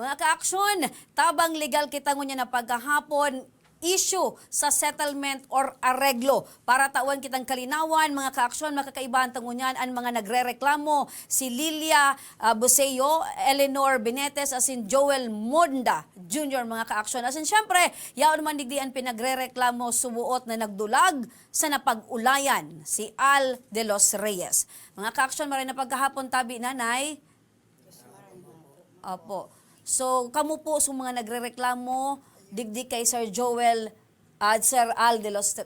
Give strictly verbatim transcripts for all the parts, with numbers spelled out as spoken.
Mga kaaksyon, tabang legal kita ngunyan na pagkahapon, issue sa settlement or areglo. Para tawan kitang kalinawan, mga kaaksyon, makakaibahan ta ngunyan an mga nagrereklamo, si Lilia, ah, Buseo, Eleanor Benetes, asin Joel Monda Junior, mga kaaksyon. Asin, siyempre, yaon man digdi an pinagrereklamo suboot na nagdulag sa napag-ulayan, si Al de los Reyes. Mga kaaksyon, maray na pagkahapon tabi, Nanay. Opo. So, kamo po sa mga nagrereklamo, digdi kay Sir Joel, ah, Sir Al de los,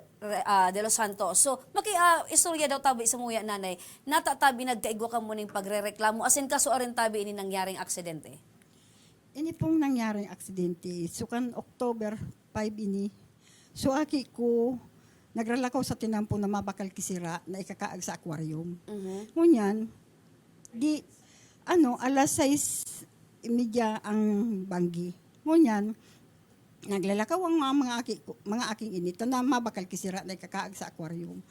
ah, de los Santos. So, maki-, ah, istorya daw tabi sa nguya, Nanay. Nata tabi nagkaigwa kamo ning pagrereklamo, asin kasuarin tabi ini nangyaring aksidente? Ini pong nangyaring aksidente, so kan October five ini. So, aki ko, nagralakaw sa tinampo na mabakal ki sira na ikakaag sa aquarium. Mhm. Ngunyan, di, ano, alas sais y media ang banggi. Ngunyan, naglalakaw ang mga, mga aki ko, mga aking ini, ta na mabakal ki sira na ikakaag sa aquarium.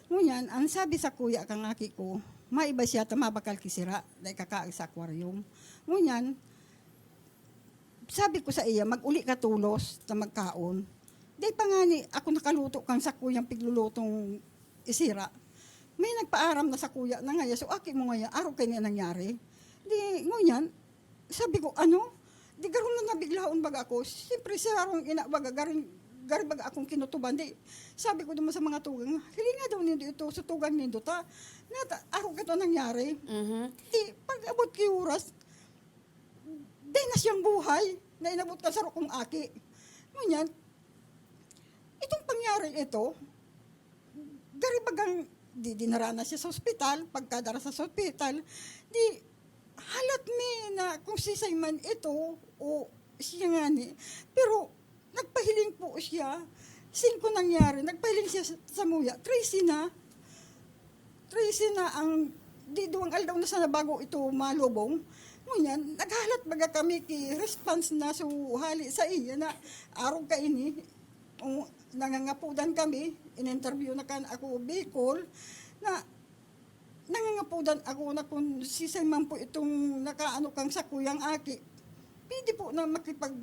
Ngunyan, ang sabi sa kuya kang aki ko, maiba siya ta mabakal ki sira na ikakaag sa aquarium. Ngunyan, sabi ko sa iya, "Mag-uli ka tolos ta magkaon." Dai pa ngani ako nakaluto kan sakuyang piglulutong isira. May nagpaaram na sakuya na ngaya, so aki mo ngaya, arog kaini an nangyari. Di, ngunyan, sabi ko, "Ano?" Di garo na nabiglaon baga ako. Siyempre, sa harong ina baga, garing, gari baga akong kinutuban. Di, sabi ko duman sa mga tugang, "Hilinga daw nindo ito, sa tugang nindo ta. Nata, arog ka to nangyari." Mhm. Di, pag-abot ki oras, dai na siyang buhay na inabot kan saro kong aki. Ngunyan, itong pangyaring ito, gari bagang di, dinara na siya sa ospital, pagkadara sa ospital, di, halat mi na kung sisay man ito o siya ngani. Pero nagpahiling po siya, singko nangyari, nagpahiling siya sa, sa muya, trese na. Trese na ang, di, duwang aldaw na sana bago ito malubong. Ngunyan, naghahalat baga kami ki response na so hali sa iya na arog kaini. O, nangangapudan kami, in-interview na kan ako Bicol, na nangangapudan ako na kung sisay man po itong nakaano kang sakuyang aki, pwede po na makipag-,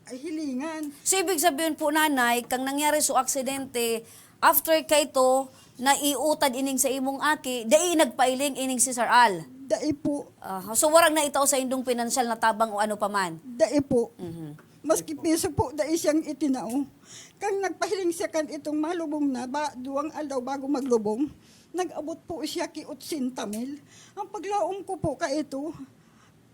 ay, hilingan. So, ibig sabihin po, Nanay, kang nangyari so aksidente, after kaito, naiutad ining sa imong aki, dai nagpailing ining si Sir Al? Dai po. Aha. So, warang naitao sa indong pinansyal na tabang o ano pa man? Dai po. Mhm. Maski piso po, dai siyang itinao. Kang nagpahiling siya kan itong malubong na ba, duwang aldaw bago maglubong, nag-abot po siya ki otsenta mil. Ang paglaom ko po kaito,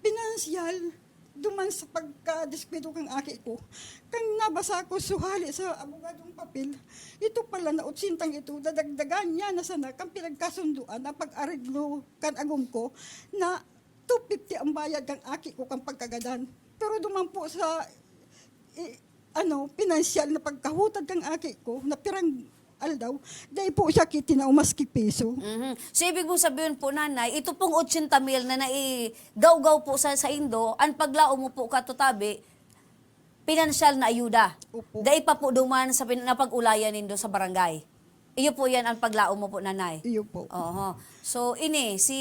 pinansyal, duman sa pagkadiskwento kang aki ko. Kang nabasa ko suhali sa abogadong papel, ito pala na otsentang ito, dadagdagan niya na sana kang pinagkasunduan na pag-areglo kan agom ko na two fifty ang bayad kang aki ko kang pagkagadan. Pero duman po sa, i-, ano, pinansyal na pagkahutad kang aki ko, na pirang aldaw, dai po siya kitinao maski piso. Mhm. So, ibig mong sabihin po, Nanay, ito pong otsenta mil na naigawgaw po sa, sa indo, ang paglaom mo po, katotabi, pinansyal na ayuda. Opo. Dai pa po duman sa pin-, napag-ulayan nindo sa barangay. Iyo po yan ang paglaom mo po, Nanay? Iyo po. Oho. So, ini, si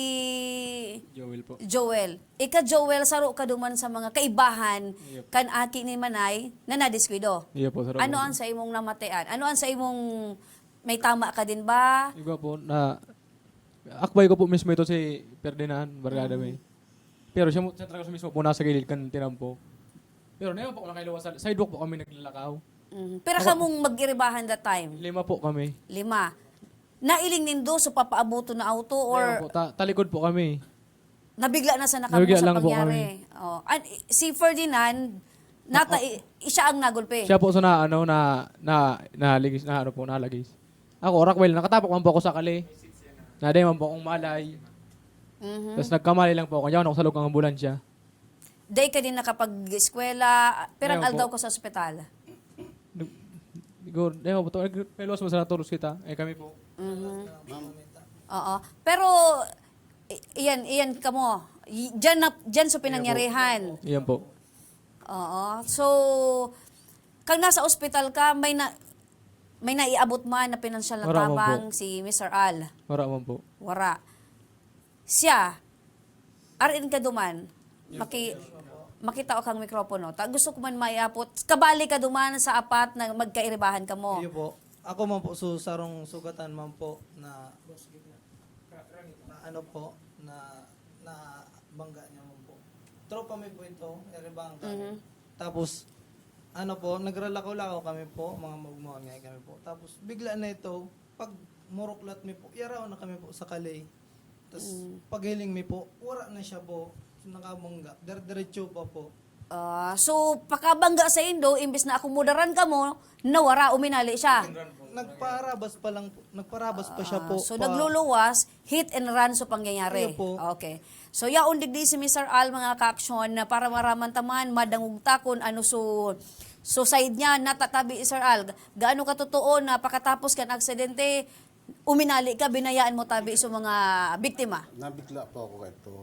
Joel po. Joel. Ika, Joel, saro ka duman sa mga kaibahan Iyo po. kan aki ni Manay na nadiskuido. Iyo po, saro Ano po. ang sa imong namatian? Ano ang sa imong, may tama ka din ba? Igwa po, na, akbay ko po mismo ito si Ferdinand Bargada Mm. May. Pero siya mo, siya talaga mismo po nasa gilid kan tinampo. Pero na yun po, nakailawas sa sidewalk po kami naglalakaw. Mhm. Pero Ako kamong mag-iribahan that time? Lima po kami. Lima. Nailing nindo sa papaabuto na auto or Meron po, ta-, talikod po kami. nabigla na sa Nabigla nakamo sa lang po pangyari? kami. Oh. An-, si Ferdinand, nata, Ako i-, siya ang nagulpi? Siya po sa na, ano, na, na, naligis, na ano po, nalagis. Ako, rakwel, nakatapak man po ako sa kali. Naday man po akong malay. Mhm. Tas nagkamali lang po ako. Yawan ako sa loob ng ambulansya. Dai ka din nakapag-eskwela, pirang Ayaw aldaw po. ka sa ospital? Nag-, siguro, ayaw po, to, nag-, may luwas mo sa natulos kita. Eh, kami po. Mhm. Oo. Pero, i-, iyan, iyan kamo. Y-, diyan na, diyan sa Ayaw po. pinangyarihan. Iyan po. Oo. So, kang nasa ospital ka, may na, may naiabot man na pinansyal na Wala man tabang po. si Mister Al? Wala man po. Wala. Siya, arin ka duman, maki-, Makita ko kang mikropono. Ta, gusto ko man maiapot. Kabali ka duman sa apat na magkairibahan kamo. Iyo po. Ako man po, so, sarong sugatan man po na, na ano po, na, na bangga niya man po. Tropa mi po ito, iribahan kami. Mhm. Tapos, ano po, nagralakaw-lakaw kami po, mga magmuhan nga kami po. Tapos, bigla na ito, pag muruklat mi po, yaraw na kami po sa kalay. Tas, Mm. paghiling mi po, wala na siya po. Nakabangga. Dire-diretso pa po. Ah, so, pakabangga sa indo, imbis na akomodaran kamo, nawara, uminali siya. Nagparabas pa lang po. Nagparabas pa siya Ah, po. so, Pa- nagluluwas, hit and run so pangyayari. Iyo po. Okay. So, yaon digdi si Mister Al, mga ka-aksyon, na para maraman ta man, madangog ta kun ano so, so side niya, natatabi, Sir Al. Gaano katotoo na pakatapos kan aksidente, uminali ka, binayaan mo tabi sa mga biktima? Nabigla po ako kaito.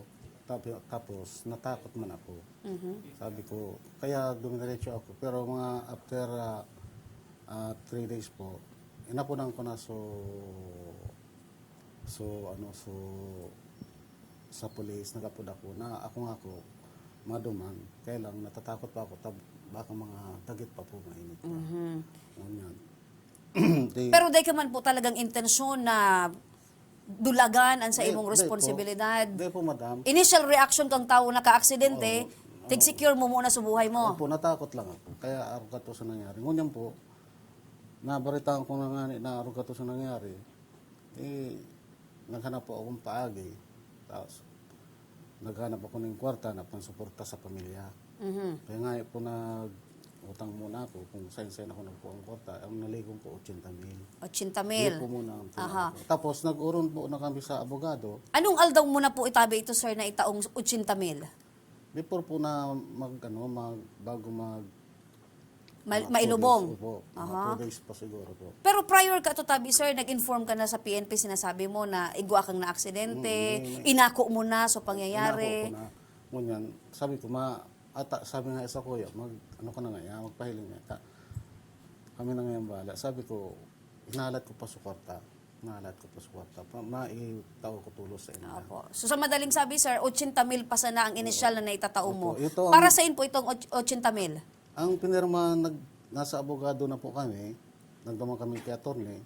Tapi-, tapos, natakot man ako. Mhm. Sabi ko, kaya dumiretso ako. Pero mga after, ah, ah, three days po, inapunan ko na so, so, ano, so, sa police, nag-apod ako na ako nga ako, maduman. Kaya lang, natatakot pa ako, tab-, baka mga dagit pa po, mainit pa. Mhm. Ganyan. Di Pero dai ka man po talagang intensyon na dulagan ang sa Di, imong di po. responsibilidad? Di po, madam. Initial reaction kang tawo nakaaksidente, Oo. Oo. tig-secure mo muna sa buhay mo. Opo, natakot lang ako. Kaya arog kato sa nangyari. Ngunyan po, nabaritaan ko na nga ni, na arog kato sa nangyari. Eh, naghanap po akong paagi. Tapos, naghanap ako ng kwarta na pansuporta sa pamilya. Mhm. Kaya nga po nag-utang muna ako kung saan-saan ako nagkuha ng kwarta. Ang naligom ko, ochenta mil. Ochenta mil. Yun po muna ang Aha. pinaka- Tapos, nag-uron po na kami sa abogado. Anong aldaw mo na po itabi ito, sir, na itaong ochenta mil? Before po na mag, ano, mag, bago mag, Mal-, mga two mailubong. days, opo. Mga Aha. two days pa siguro po. Pero prior ka to tabi, sir, nag-inform ka na sa P N P, sinasabi mo na igwa kang naaksidente, Mm, may, may inako mo na sa pangyayari. Inako ko na. Ngunyan, sabi ko, ma-, ata, sabi nga sa kuya, mag, ano ka na nga yan, magpahiling nga ka. Kami na ngayon bahala. Sabi ko, hinalat ko pa sa kwarta. Hinalat ko pa sa kwarta. Pa, maitao ko tulos sa inyo. Opo. So, sa madaling sabi, sir, ochenta mil pa sana ang inisyal Oo. na naitatao mo. Opo. Ito ang Para sa po itong och-, ochenta mil? Ang pinirma, nag-, nasa abogado na po kami, nagduman kami kay attorney,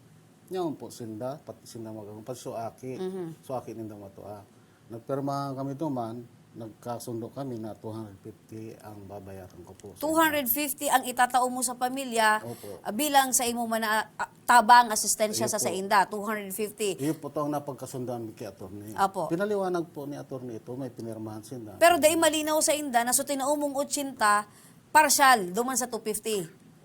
yaon po sinda, pati sinda mag-, pati so aki, Mhm. so aki ninda matua. Nagpirma kami duman, nagkasundo kami na two hundred fifty ang babayaran ko po sa inyo. Two hundred fifty ang itatao mo sa pamilya, Opo. ah, bilang sa imo man na, ah, tabang, asistensya Iyo sa po. sainda, two hundred fifty. Iyo po to ang napagkasundoan kay attorney. Opo. Pinaliwanag po ni attorney ito, may pinirmahan sinda. Pero dai malinaw sa inda na so tinao mong ochenta, Parsyal, duman sa two fifty.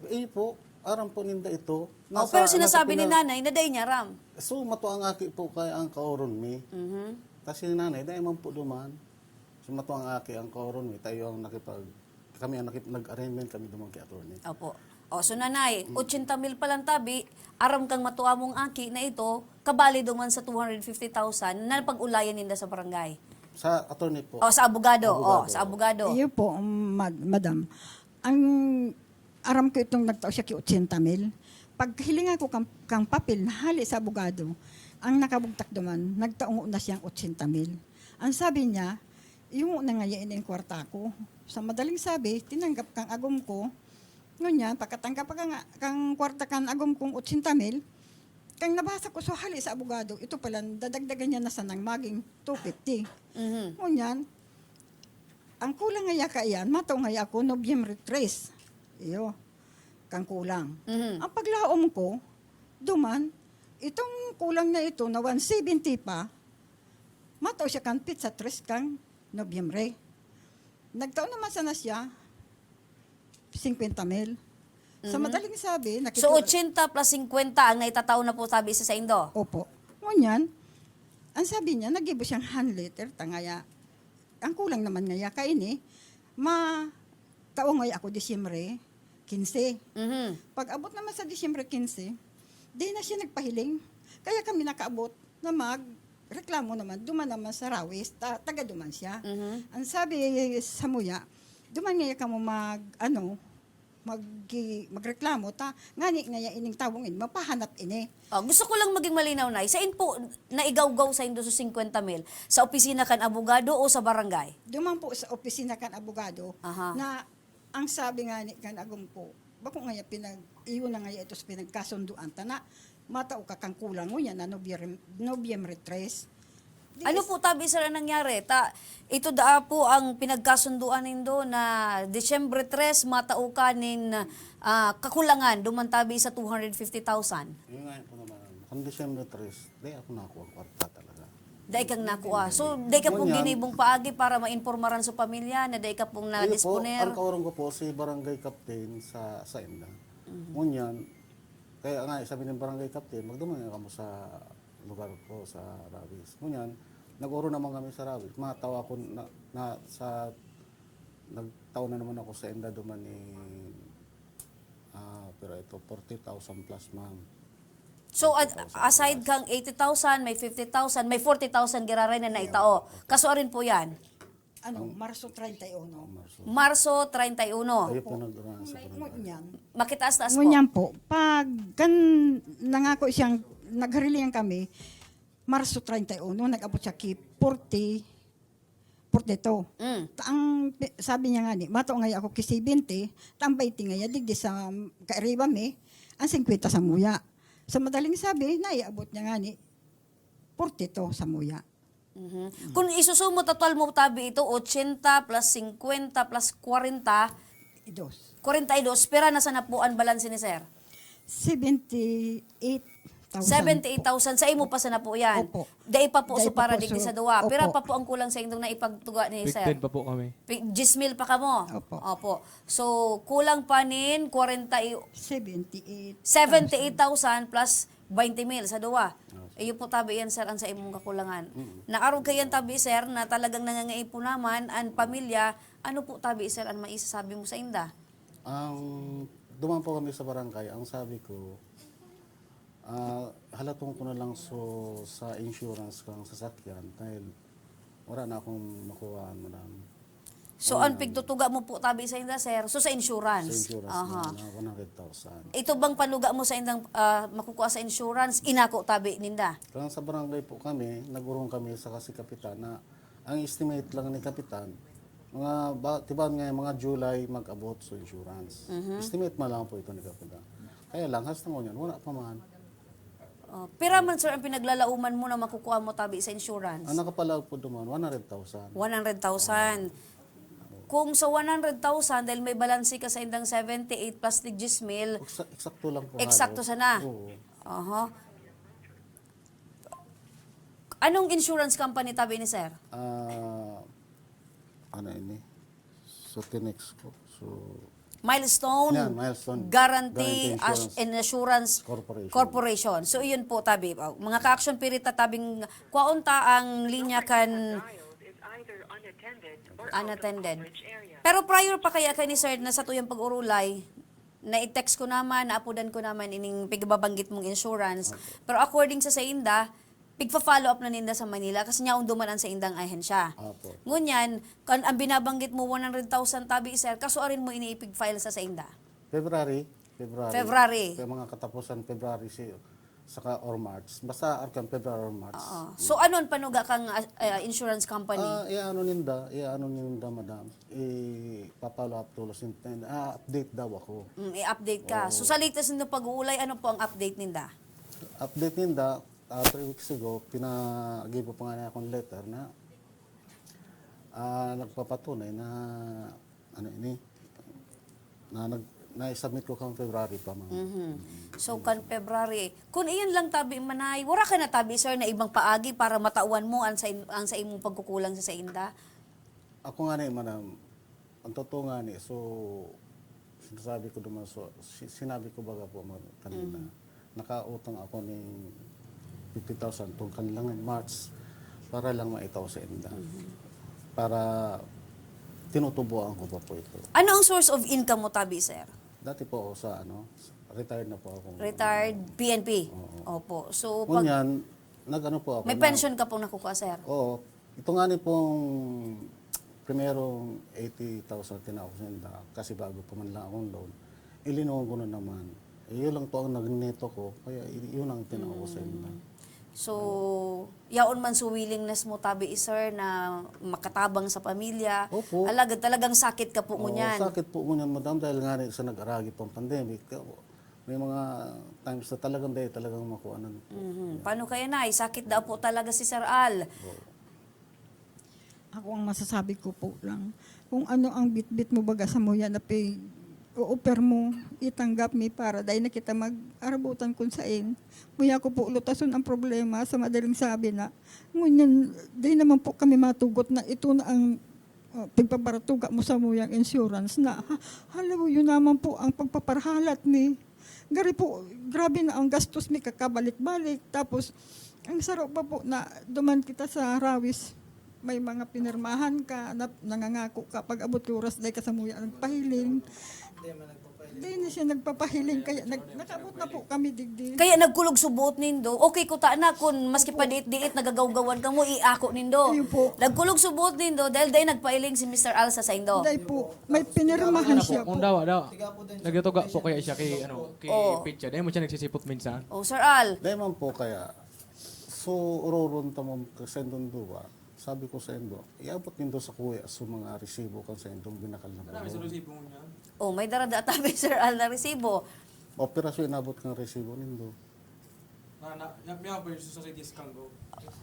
Eh, po, aram po ninda ito. Oh, Nasa, pero nasa sinasabi ni pina- nanay na dai niya aram. So, mato ang aki po kaya ang kaoron mi. Mhm. Tas si nanay, dai man po duman. So, mato ang aki ang kaoron mi. Tayo ang nakipag-, kami ang nakip-, nag-arrangement kami duman kay attorney. Opo. Oh, so nanay, Mm. ochenta mil pa lang tabi, aram kang matua mong aki na ito, kabali duman sa two hundred fifty thousand na pag-ulayan ninda sa barangay. Sa attorney po. Oh, sa abogado. Oh, Abogado. sa abogado. Iyo po, um, mad-, madam. Ang aram ko itong nagtao siya ki ochenta mil. Paghiling ako kang, kang papel na hali sa abogado, ang nakabugtak duman, nagtao na siyang ochenta mil. Ang sabi niya, "Iyo na nga yan ang kwarta ko." Sa madaling sabi, tinanggap kang agom ko. Ngunyan, pagkatanggap kang, kang kwarta kan agom kong ochenta mil, kang nabasa ko sa hali sa abogado, ito pala, dadagdagan niya na sanang maging two fifty. Mhm. Ngunyan, ang kulang ngaya kaiyan, matao ngaya ako, Nobyembre tres. Iyo, kang kulang. Mhm. Ang paglaom ko, duman, itong kulang na ito na one seventy pa, matao siya kan petsa tres kang Nobyembre. Nagtao naman sana siya, singkwenta mil. Sa Mhm. madaling sabi, So, nakikita- ochenta plus singkwenta ang naitatao na po sabi sa saindo? Opo. Ngunyan, ang sabi niya, naggibo siyang hand letter, tangaya. Ang kulang naman ngaya kaini, ma-, tao ngaya ako Disyembre quince. Mhm. Pag abot naman sa Disyembre quince, di na siya nagpahiling. Kaya kami nakaabot na magreklamo naman, duman naman sa Rawis, ta-, taga duman siya. Mhm. Ang sabi sa muya, "Duman ngaya kamo mag, ano, Maggi-, magreklamo ta, ngani ngaya ining tawong ini, mapahanap ini. Oh, gusto ko lang maging malinaw, Nay. Sain po naigawgaw saindo sa singkwenta mil? Sa opisina kan abogado o sa barangay? Duman po sa opisina kan abogado Aha. na ang sabi nga ni kan agom ko, bako ngaya pinag, iyo na ngaya ito sa pinagkasunduan ta na matao ka kan kulang ngunyan na Nobyem-, Nobyembre tres. Di Ano is- po tabi, sir, ang nangyari? Ta, ito daa po ang pinagkasunduan nindo na Disyembre tres, matao ka nin ah, kakulangan, duman tabi sa two hundred fifty thousand. Yun nga po naman. Kan Disyembre tres, di ako nakuha ang kwarta talaga. Dai kang nakuha. So, dai ka pong Ngunyan- ginibong paagi para maimpormaran sa pamilya na dai ka pong Ayun po, nadisponer? Ang kaurong ko po, si barangay captain sa, sa Inda. Ngunyan, kaya nga, sabi ng barangay captain, magduman nga kamo sa lugar ko, sa Rawis. Ngunyan, nag-oro naman kami sa Rawis. Matawa ko na, na sa, nagtao na naman ako sa Inda duman ni, ah, pero ito, forty thousand plus, ma'am. So, ad- aside kang eighty thousand, may fifty thousand, may forty thousand giraray na naitao. Kaso arin po yan? Ano, Marso treinta y uno. Marso treinta y uno. Ayun po nag-run sa barangay. Ngunyan. Makitaas-taas po. Ngunyan po, pag kan nangako siyang, nagharilingan kami, Marso treinta y uno, nag-abot siya ki forty, forty-two. Mm. Ta ang pi- sabi niya nga ni, mato nga ako ki seventy, ta ang twenty nga digdi sa kairiba mi, ang fifty sa muya. Sa madaling sabi, naiabot niya nga ni, forty-two sa muya. Mhm. Kung isusumo, total mo tabi ito, ochenta plus singkwenta plus kwarenta, Idos. kwarenta y dos, pira na sana po ang balanse ni sir? Seventy-eight thousand. Seventy-eight thousand, sa imo pa sana po yan? Opo. Dai pa po, Dai so pa para po, digdi so, sa duwa. Pira opo. Pa po ang kulang sa indong naipagtuga ni sir? Evicted pa po kami. Pi- diyes mil pa kamo? Opo. Opo. So, kulang pa nin kwarenta y- Seventy-eight. seventy-eight thousand plus twenty mil sa duwa. Iyo po tabi yan, sir, ang sa imong kakulangan. Naarog kayan tabi, sir, na talagang nangangaipo naman ang pamilya. Ano po tabi, sir, ang maisasabi mo sa inda? Ang duman po kami sa barangay, ang sabi ko, ah, halatong ko na lang so, sa insurance kang sasakyan dahil wala na akong makuhaan, madam. So, ang pigtutuga mo po tabi sa inda, sir, so sa insurance? Sa insurance Aha. na, na one hundred thousand. Ito bang panuga mo sa indang ah, makukuha sa insurance, inako tabi ninda? Kaya sa barangay po kami, nag-urong kami sa kasi kapitan na ang estimate lang ni kapitan, mga, ba, tiba nga mga July mag-abot sa insurance. Estimate man lang po ito ni kapitan. Kaya lang, hasta ngunyan, wala pa man. Oh, pira man, sir, ang pinaglalauman mo na makukuha mo tabi sa insurance? Ang nakapalaag po duman, one hundred thousand. One hundred thousand. Kung sa one hundred thousand, dahil may balanse ka sa indang seventy-eight plus tig diyes mil, Eksa- eksakto lang po. eksakto halos. Sana. Oo. Aha. Anong insurance company tabi ni sir? Ah, ano ini? So, tinext ko. So, Milestone, Yan, Milestone. Guarantee Guarantee As- Insurance and Assurance Corporation. Corporation. So, iyon po, tabi. Oh, mga ka-action pirita, tabing kwaon ta ang linya kan Dialed is either unattended or unattended. Out of coverage area. Pero prior pa kaya kani, sir, na sa tuyang pag-urulay, na-text ko naman, naapudan ko naman ining pigbabanggit mong insurance. Pero according sa sainda, pigfa-follow up na ninda sa Manila kasi niya duman ang saindang ahensya. Opo. Ngunyan, kan ang binabanggit mo one hundred thousand tabi, sir, kaso arin mo iniipig-file sa sainda? February. February. February. Kaya mga katapusan February si, saka or March. Basta arkan February or March. Oo. So, ano ang panuga kang ah, ah, insurance company? Ah, iya ano ninda, iya ano ninda, madam. Ipapalo up tulos ninda. Ah, update daw ako. Mm, i-update ka. So, sa latest na pag-uulay, ano po ang update ninda? Update ninda, ah, three weeks ago, pinagibo pa nga na akong letter na ah, nagpapatunay na ano ini, na nag, na-submit ko kang February pa, ma'am. So, kan February. Kung iyon lang tabi, manay, wala ka na tabi, sir, na ibang paagi para matawan mo ang sa, im- ang sa imong pagkukulang sa sainda? Ako nga ni, madam, ang totoo nga ni, so, sinasabi ko naman, so, si- sinabi ko baga po, ma'am, kanina, nakautang ako ng fifty thousand tong kanilang March para lang maitaw sa inda. Para tinutubuan ko pa po ito. Ano ang source of income mo tabi, sir? Dati po ako sa, ano, retired na po ako. Retired P N P? Opo. So, pag Ngunyan, nag-ano po ako. may na- pension ka pong nakukuha, sir? Oo. Ito nga ni pong primerong eighty thousand tinawag sa inda, kasi bago pa man lang akong loan. Ilinungan ko na naman. Eh, yun lang to ang nagneto ko, kaya i-, yun ang tinao ko sa inyo. So, yaon man so willingness mo, tabi, sir, na makatabang sa pamilya. Opo. Alagad talagang sakit ka po Oo, ngunyan. Sakit po ngunyan, madam, dahil nga rin sa nag-aragi pang pandemic, may mga times na talagang dahil talagang makuha na. Mhm. Paano kaya, Nay? Sakit daw po talaga si Sir Al. Ako ang masasabi ko po lang, kung ano ang bitbit mo baga sa muya na pig-o-offer mo, itanggap mi para dai na kita mag-arabutan kun sain. Muya ko po lutason ang problema sa madaling sabi na, ngunyan, di naman po kami matugot na ito na ang uh, pagpaparatuga mo sa muyang insurance na ha, halaw yun naman po ang pagpaparhalat ni Gari po, grabe na ang gastos mi kakabalik-balik. Tapos, ang saro pa po na duman kita sa Rawis, may mga pinirmahan ka, na, nangangako ka, pag abot ka oras, dai ka sa muya nagpahiling. Dai na siya nagpapahiling, kaya nag, nakaabot na po kami digdi. Kaya nagkulog subuot nindo. Okay ko ta na kun maski pa diit-diit nagagawgawan kamo, iako nindo. Iyo po. Nagkulog subuot nindo dahil dai nagpailing si Mister Al sa saindo. Dai po, may pinirmahan Ano po, siya kung po. Dawa, dawa. Nagtutuga po kaya siya kay, ano, kay Oo. Pecha. Dahil mo siya nagsisipot minsan. Oh, Sir Al. Dahil man po kaya, so, uroron tamang kasendong duwa, sabi ko sa indo, iabot nindo sa kuya sa mga resibo kan sa indong binakal na Marami sa bulong. resibo niya. Oh, may darada tabi, Sir Al, na resibo. Operaso inabot kang resibo nindo. Na, na, na, may apoy sa C T scan ko.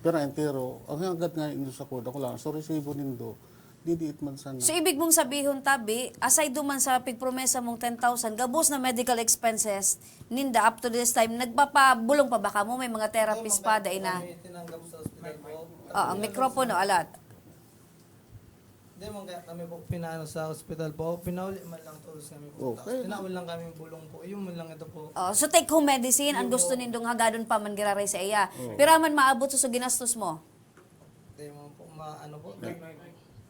Pero entero, ang hagad nga indo sa kuya, ako lang, so resibo nindo, didiit man sana. So, ibig mong sabihon, tabi, aside duman sa pigpromesa mong ten thousand, gabos na medical expenses ninda up to this time, nagpapabulong pa ba kamo? May mga therapist pa, dai na? Kami tinanggap sa ospital po. Ah, ang mikropono, alat. Di man kaya kami po pinaano sa ospital po. Pinauli man lang todos kami po. Okay. Tinaon lang kami yung bulong po. Yun man lang ito po. Oh, so take home medicine, ang gusto nindong hagadon pa man giraray sa iya. Pira man maabot sa, sa ginastos mo? Di man po maano po. Di,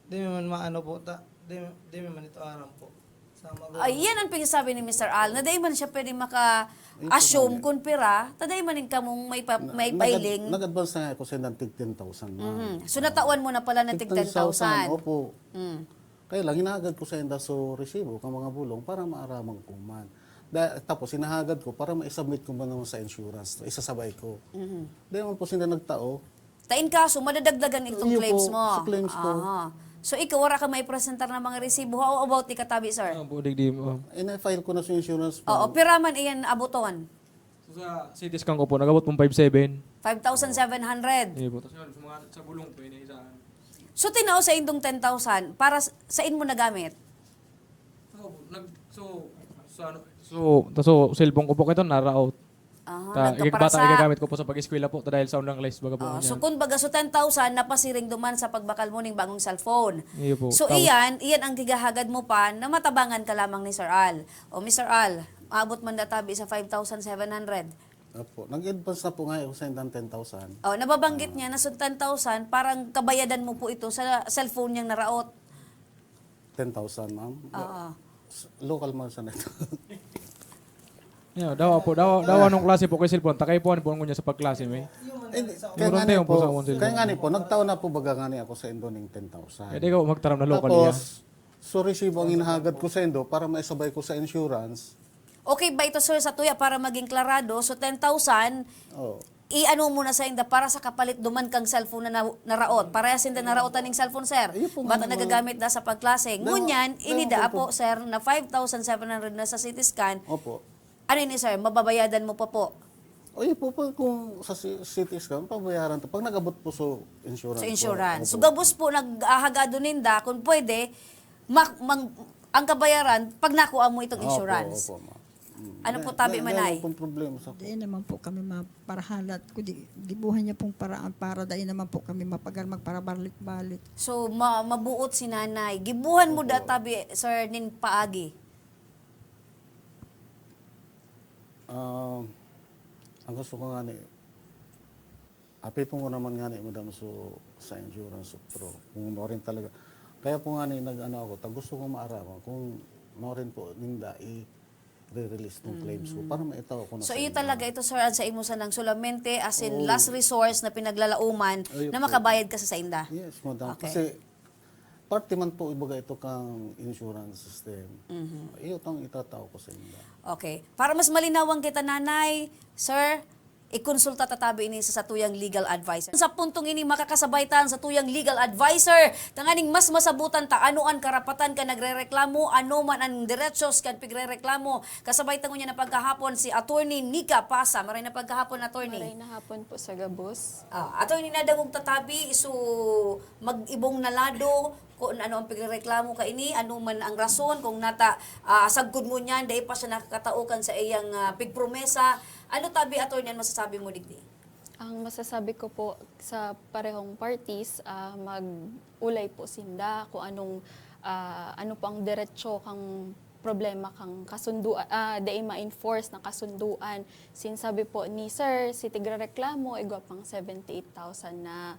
di man maano po ta. Di, di man ito aram po. Sa mga Ay, yan ang pinagsasabi ni Mister Al, na dai man siya pwede maka-assume kung pira, ta dai man ning kamong may, pa, may Nag- pailing. Nag-advance na nga ako sa indang tig ten thousand, ma'am. Mhm. So, natawan mo na pala ng tig ten thousand. Opo. Mm. Kaya lang, hinagad ko sa inda so resibo kan mga bulong para maaraman ko man. Da, tapos, hinahagad ko para ma-submit ko man naman sa insurance. Isasabay ko. Mhm. Dahil man po sila nagtao, Ta in kaso, madadagdagan itong Iyo claims po, mo. sa claims ko. Aha. So, ikaw, wala ka may presentar ng mga resibo. How about ikatabi, sir? Ano po, digdi mo? ina-file ko na sa insurance po. Oo, pira man iyan abuton. So, sa C T scan ko po, nag-abot pong five seven. Five thousand seven hundred. Hindi po. Tapos yun, sa mga sa bulong po, yun yung isa. So, tinao sa indong ten thousand para s- sa in mo nagamit? Ako po, nag, so, sa ano, so, ta, so, cellphone ko po kito, naraot. Aha, Ta, nagkaparasa. Igagamit ko po sa pag-eskwela po, ta dahil sa online, baga po. Oh, Niya. So, kun baga, so ten thousand, napasiring duman sa pagbakal mo ning bagong cellphone. Iyo po. So, Tapos- iyan, iyan ang gigahagad mo pa na matabangan ka lamang ni Sir Al. O, Mister Al, maabot man databi sa five thousand seven hundred. Opo. Nag-advance na po nga ako sa indang ten thousand. Oh, nababanggit niya na so ten thousand, parang kabayadan mo po ito sa cellphone niyang naraot. Ten thousand, ma'am. Oo. S- Local man sa neto. Yeah, dawa po, dawa, dawa nung klase po kay cellphone, takay po, ano po, niya sa pagklase, may. Hindi, Yung kaya nga ronde ni po po, sa akong cellphone. Kaya nga ni po, nagtao na po baga nga ni ako sa indo ning ten thousand. Eh, di ko magtaram na local niya. Tapos, so resibo ang inahagad ko sa indo para maisabay ko sa insurance. Okay ba ito, sir, sa tuya para maging klarado? So, ten thousand, Oh. i-ano mo na sa inda para sa kapalit duman kang cellphone na na- naraot. Parehas inda naraotan ning cellphone, sir. Iyo po, Bata ma'am. Nagagamit da sa pagklase. Ma'am, Ngunyan, ma'am, inida ma'am, po, sir, na five thousand seven hundred na sa C T scan. Opo. Ano ini, sir? Mababayadan mo pa po? O, iyo po, pag kung sa C- C T scan, pabayaran to. Pag nag-abot po sa insurance. Sa insurance. So, Opo. Gabos po, nag-ahagado ninda, kung pwede, mak- mang- ang kabayaran, pag nakuha mo itong Opo, insurance. Opo, ma'am. Mm. Ano po, May- tabi, may- Manay? May pong problema sa Di naman po kami maparahalat. Kundi gibuhan niya pong paraan para dai naman po kami mapagal magparabalik-balik. So, ma- mabuot si nanay. Gibuhan mo Opo. da tabi, sir, nin paagi. Ah, ang gusto ko nga ni, api po mo naman nga ni, madam, so, sa insurance, so, pero kung mo rin talaga. Kaya po nga ni, nag-ano ako, ta gusto ko maaraman kung mo rin po, ninda, i-release ng claims ko para maitaw ko na So, sa iyo inyo. talaga ito, sir, ang sa imo sanang solamente, as in, Oo. last resource na pinaglalauman Ayun na po. makabayad ka sa sainda. Yes, madam. Okay. Kasi, Parte man po, ibaga, ito kang insurance system. Mhm. Iyo tang itatao ko sa inyo. Okay. Para mas malinawan kita, Nanay, Sir, ikonsulta ta tabi ini sa satuyang legal advisor. Sa puntong ini, makakasabay ta ang satuyang legal advisor tanganing mas masabutan ta ano an karapatan kan nagrereklamo, ano man ang derechos kan pigrereklamo. Kasabay ta ngunyan na pagkahapon si Attorney Nika Pasa. Maray na pagkahapon, Attorney. Maray na hapon po sa gabos. Ah, Attorney, nadangog ta tabi, so mag-ibong na lado kung ano ang pigrereklamo kaini, ano man ang rason, kung nata, ah, sagkod ngunyan, dai pa siya nakakatao kan sa iyang, ah, pigpromesa. Ano tabi, Attorney, ang masasabi mo digdi? Ang masasabi ko po sa parehong parties, ah, mag-ulay po sinda kung anong, ah, ano po ang diretso kang problema kang kasunduan, ah, dai ma-enforce na kasunduan. Since sabi po ni Sir, si tigrereklamo, igwa pang seventy-eight thousand na,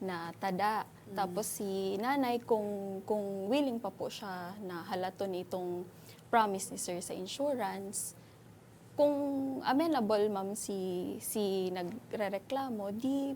na tada. Tapos si Nanay, kung, kung willing pa po siya na halaton itong promise ni Sir sa insurance, kung amenable, ma'am, si, si nagrereklamo, di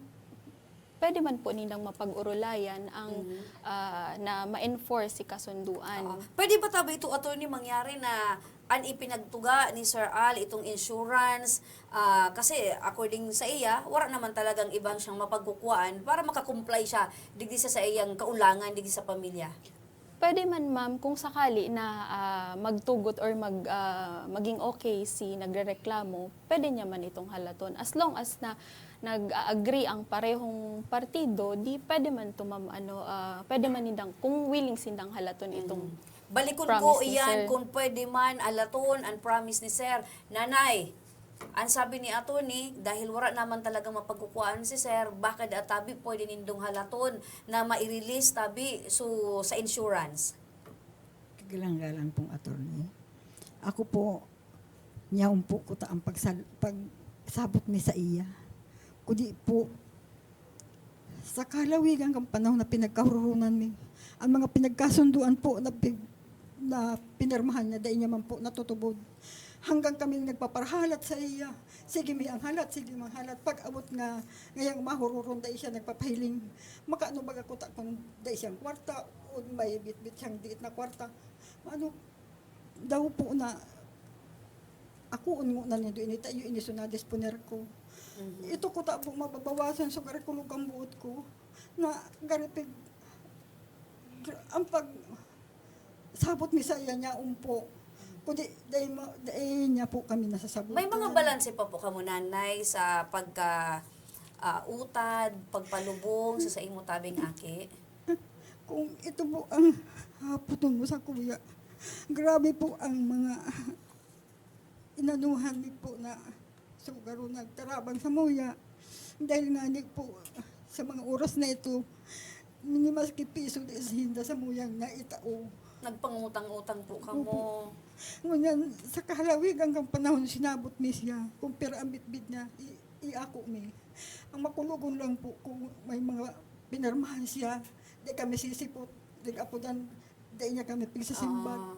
pwede man po nilang mapag-urulayan ang, ah, na ma-enforce si kasunduan. Oo. Pwede ba tabi ito, Attorney, mangyari na an ipinagtuga ni Sir Al itong insurance? Ah, kasi according sa iya, wala naman talagang ibang siyang mapagkukuhaan para makakomply siya digdi sa, sa iyang kaulangan digdi sa pamilya. Pwede man, ma'am, kung sakali na, ah, magtugot or mag, ah, maging okay si nagrereklamo, pwede niya man itong halaton. As long as na nag-agree ang parehong partido, di pwede man to, ma'am, ano, ah, pwede man nindang, kung willing sindang halaton itong Balikon ko promise ni iyan Sir. Kung pwede man alaton ang promise ni Sir. Nanay, ang sabi ni Attorney, dahil wala naman talagang mapagkukuhaan si Sir, baka da tabi pwede nindong halaton na mai-release tabi so, sa insurance. Kagalang-galang pong attorney. Ako po, nyaon po ko ta ang pagsal- pagsabot mi sa iya. Kundi po, sa kalawigan kang panahon na pinagkahurunan mi, ang mga pinagkasunduan po na, pig- na pinirmahan niya, dai niya man po natutubod. Hanggang kami nagpaparahalat sa iya. Sige mi ang halat, sige mi ang halat. Pag abot nga ngayang mahururon, dai siya nagpapahiling. Makaano baga ko ta kung dai siyang kwarta o may bitbit siyang diit na kwarta. Ano daw po na ako ungo na nindo ini tayo ini so nadisponer ko. Ito ko ta po mababawasan sa gari kulog ang buot ko na gari pig ang pag sabot mi sa iya niya umpo. Kundi dahil, ma- dahil niya po kami nasasabutan. May mga balanse pa po kamo, Nanay, sa pagka ah, utad, pagpalubong sa, sa imo tabing aki? Kung ito po ang haputon mo sa kuya, grabe po ang mga inanuhan mi po na sugaro nagtarabang sa muya. Dahil nga ni po sa mga oras na ito, ni maski piso di sinda sa muyang na itao. Nagpangutang-utang po kamo. Ngunyan, sa kahalawigan kang panahon, sinabot mi siya kung pira ang bitbit niya, i- iako mi. Ang makulogon lang po kung may mga pinirmahan siya, di kami sisipot, di apo dyan, di niya kami pigsasimbag. Ah.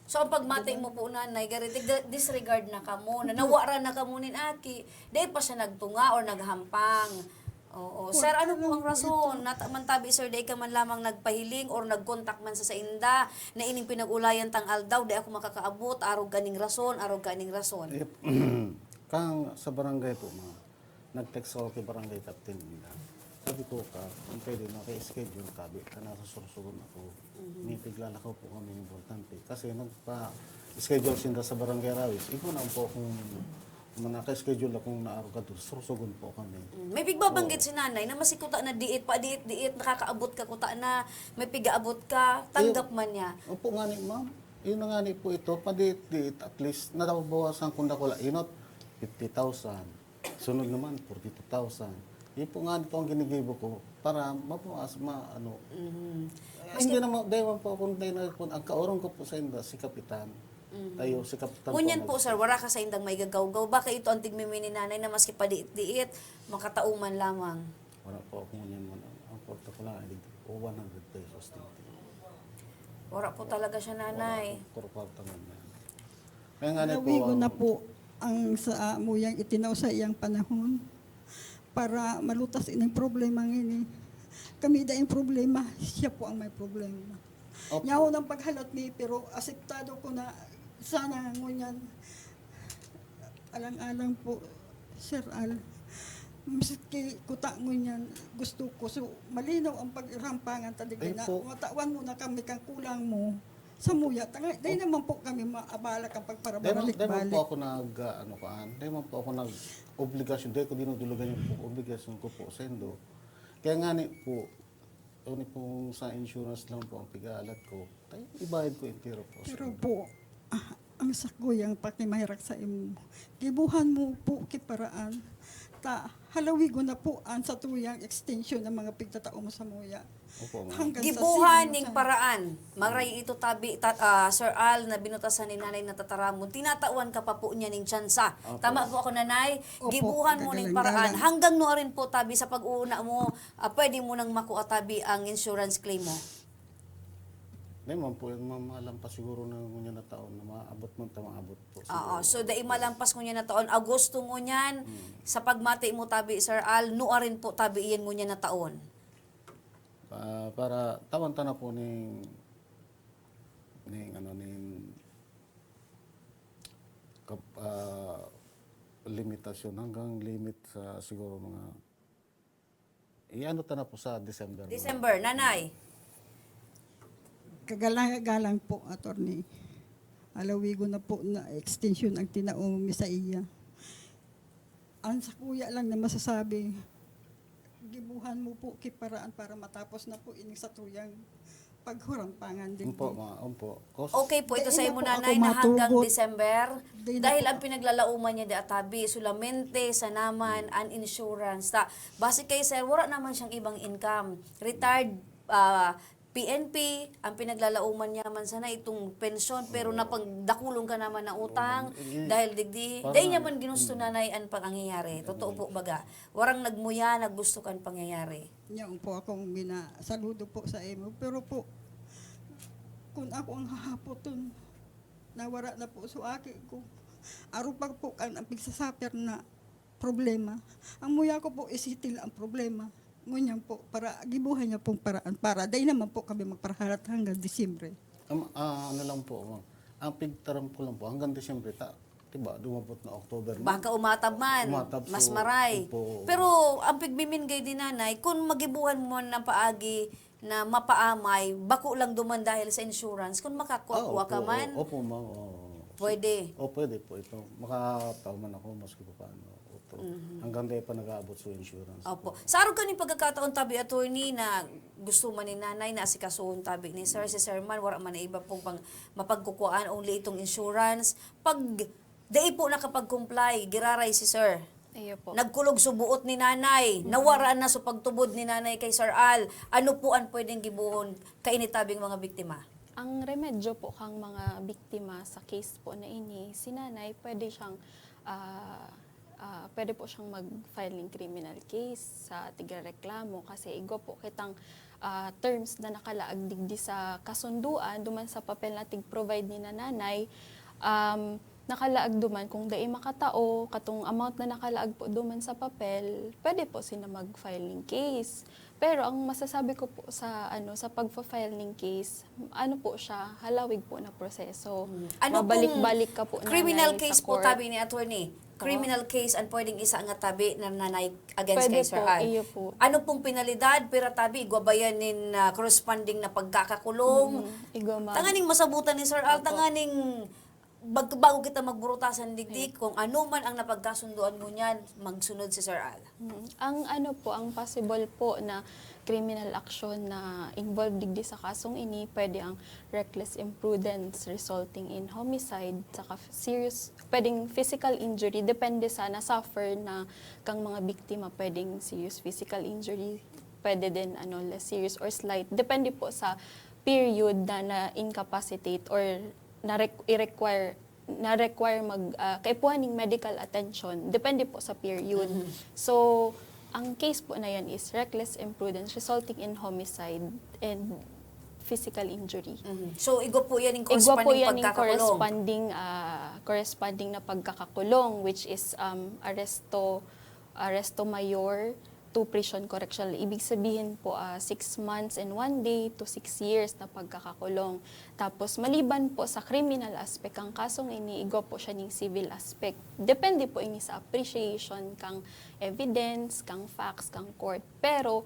So, ang pagmati mo po, Nanay, gari, tig- disregard na kamo, na nawara na kamo nin aki, dahil pa siya nagtunga or naghampang. Oo. Sir, ano po ang rason? Nata man tabi, sir, dai ka man lamang nagpahiling or nag-contact man sa sainda na ining pinag-ulayan tang aldaw, dai ako makakaabot, arog kaning rason, arog kaning rason. Kang sa barangay po, ma'am, nag-text ako kay barangay captain nila. Sabi ko ka, kung pwede, naka-schedule ka, bi, ka nasa Sorsogon ako. May piglalakaw po kami importante. Kasi nagpa-schedule sinda sa barangay Rawis. Ikaw na po kung naka-schedule akong naarog ka doon, Sorsogon po kami. May pigbabanggit si Nanay na masikuta na diit, pa diit-diit, nakakaabot ka kuta na, may pigaabot ka, tanggap man niya. Opo nga ni, ma'am. Yun na nga ni po ito, padiit-diit, at least, nababawasan kung dakula, inot, fifty thousand. Sunod naman, forty-two thousand. Yun po nga ito ang ginigibo ko para mabawas, ma, ano. Eh, hindi naman, dahil man po akong dahil na, ang kaurong ko po sa inda, si Kapitan. Tayo, si Kapitan Ngunyan ang po, sir, wala ka sa indang maigagawgaw. Baka ito ang tigmimi ni Nanay na maski padiit-diit, makatao man lamang. Wala po ako ngunyan man. Ang kwarta ko lang ay one hundred pesos. Wala po talaga siya, Nanay. Wala po, kwarta man yan. Kaya nga na po, Lawigo ang- na po ang sa muyang itinaw sa iyang panahon para malutas ining problema ngini. Kami daing problema, siya po ang may problema. Opo. Nyaon ang paghalat mi, pero aseptado ko na sana ngunyan. Alang-alang po, Sir Al. Maski kuta ngunyan, gusto ko. So, malinaw ang pagrampangan ta digdi Ay na po. matawan mo na kami kang kulang mo. Sa muya, tanga, dahil naman po kami maabala kang Dahil man, dahil man po pagparabalik-balik. Ako nag, ah, ano kaan, dahil man po ako nag-obligasyon, dahil ko dinudulugan yung po, obligasyon ko po sa indo. Kaya nga ni po, yun po sa insurance lang po ang pag-aalat ko, tayo ibayad ko entero po sa Pero indo. Po, ah, ang sakuyang pakimahirak sa imo, gibuhan mo po kiparaan, ta halawigon na po ang satuyang extension ng mga pigtatao mo sa muya. Opo, ma'am. Hanggang sa Gibuhan sino ning sa- paraan. Maray ito tabi, ta, ah, Sir Al, na binutasan ni Nanay na tataramon. Tinatawan ka pa po niya ning tsansa. Opo. Tama po ako, Nanay? Opo, Gibuhan mo ning gagalang-galang. Paraan. Hanggang nuarin po tabi sa pag-uuna mo, ah, pwede mo nang makua tabi ang insurance claim mo. Dahil man po, yung mamalampas siguro na ngunyan na taon na maabot man ta maabot po. Oo. Siguro. So, dai malampas ngunyan na taon, Agosto ngunyan, sa pagmati mo tabi, Sir Al, nuarin po tabi iyan ngunyan na taon. Ah, para tawan ta na po ning, ning ano, ning kap, ah, limitasyon hanggang limit sa siguro mga, i-ano ta na po sa December. December, Nanay. Kagalang-galang po, attorney. Alawigo na po na extension ang tinao mi sa iya. Ang sakuya lang na masasabi, gibuhan mo po kiparaan para matapos na po ining satuyang paghurampangan din. Umpo, mga umpo. Kos- Okay po, ito Dai sa na imo, po ako Nanay, na hanggang matugot. December. Dai na Dahil po. Ang pinaglalauman niya di atabi, solamente sa naman, an insurance. Ta, base kay sir, wala naman siyang ibang income. Retired ah, P N P, ang pinaglalauman niya man sana itong pensyon, pero napagdakulon ka naman na utang, Mm, dahil digdi, parang- dahil niya man ginusto, Nanay, an pangyayari. Totoo po baga. Warang nagmuya na gusto kan pangyayari. Yan po akong mina, saludo po sa imo. Pero po, kung ako ang hahapoton, nawara na po so aki ko. Aro pa po kan ang pigsasuffer na problema. Ang muya ko po, isitil ang problema. Ngunyan po, para gibuhay niya pong paraan. Para, dahil naman po kami magparahalat hanggang Disyembre. Am, ah, ano lang po, ma'am. Ang pigtaram ko lang po, hanggang Disyembre, ta, diba, dumabot na October. Baka umatab man, Umatab, mas so, maray. Opo. Pero ang pigmimingay din, Nanay, kung magibuhan mo ng paagi na mapaamay, bako lang duman dahil sa insurance, kung makakua Ah, opo, ka man, Opo, ma'am. Oo. pwede. O, pwede po. Ito, makatao man ako, maski pa paano. Opo. Hanggang dahil pa nag-aabot sa insurance. Opo. Sa arog kaning pagkakataon tabi, attorney, na gusto man ni Nanay na asikasuhon tabi ni Sir, si Sir man, wala man na iba pong pang mapagkukuhaan, only itong insurance. Pag dai po nakapag-comply, giraray si Sir. Iyo po. Nagkulog so buot ni Nanay, nawara na so pagtubod ni Nanay kay Sir Al. Ano po ang pwedeng gibuhon kaini tabing mga biktima? Ang remedyo po kang mga biktima sa case po na ini, si nanay pwede siyang, ah, ah, pwede po siyang mag-file ng criminal case sa tigrereklamo kasi igwa po kitang, ah, terms na nakalaag digdi sa kasunduan duman sa papel na tig-provide ni nanay. Um, nakalaag duman kung dai makatao, katong amount na nakalaag po duman sa papel, pwede po sila mag-file ng case. Pero ang masasabi ko po sa, ano, sa pagfa-file ng case, ano po siya, halawig po na proseso. Ano Mabalik-balik pong ka po, criminal nanay, case sa po court. Tabi ni attorney? Criminal case ang pwedeng isa nga tabi na nanay against Pwede kay Sir po, Al. Iyo po. Ano pong penalidad, pira tabi, igwa ba yan nin ah, corresponding na pagkakakulong? Mm, igwa, ma'am. Tanganing masabutan ni Sir Al, Opo. Tanganing bag- bago kita magburutasan digdi kung ano man ang napagkasunduan mo niyan, magsunod si Sir Al. Mm. Ang ano po, ang possible po na criminal action na involved digdi sa kasong ini, pwede ang reckless imprudence resulting in homicide, saka f- serious, pwedeng physical injury, depende sa na-suffer na kang mga biktima, pwedeng serious physical injury, pwede din ano, less serious or slight, depende po sa period na na-incapacitate or na i-require na-require mag ah, kaipuhan ning medical attention, depende po sa period. So, ang case po na yan is reckless imprudence resulting in homicide and physical injury. Mhm. So, igwa po yan yung Igwa po corresponding yan yung pagkakakulong. Corresponding, ah, corresponding na pagkakakulong, which is um, arresto, arresto mayor, to prison correctional. Ibig sabihin po, ah, six months and one day to six years na pagkakakulong. Tapos, maliban po sa criminal aspect, ang kasong ini, igwa po siya ning civil aspect. Depende po ini sa appreciation kang evidence, kang facts, kang court. Pero,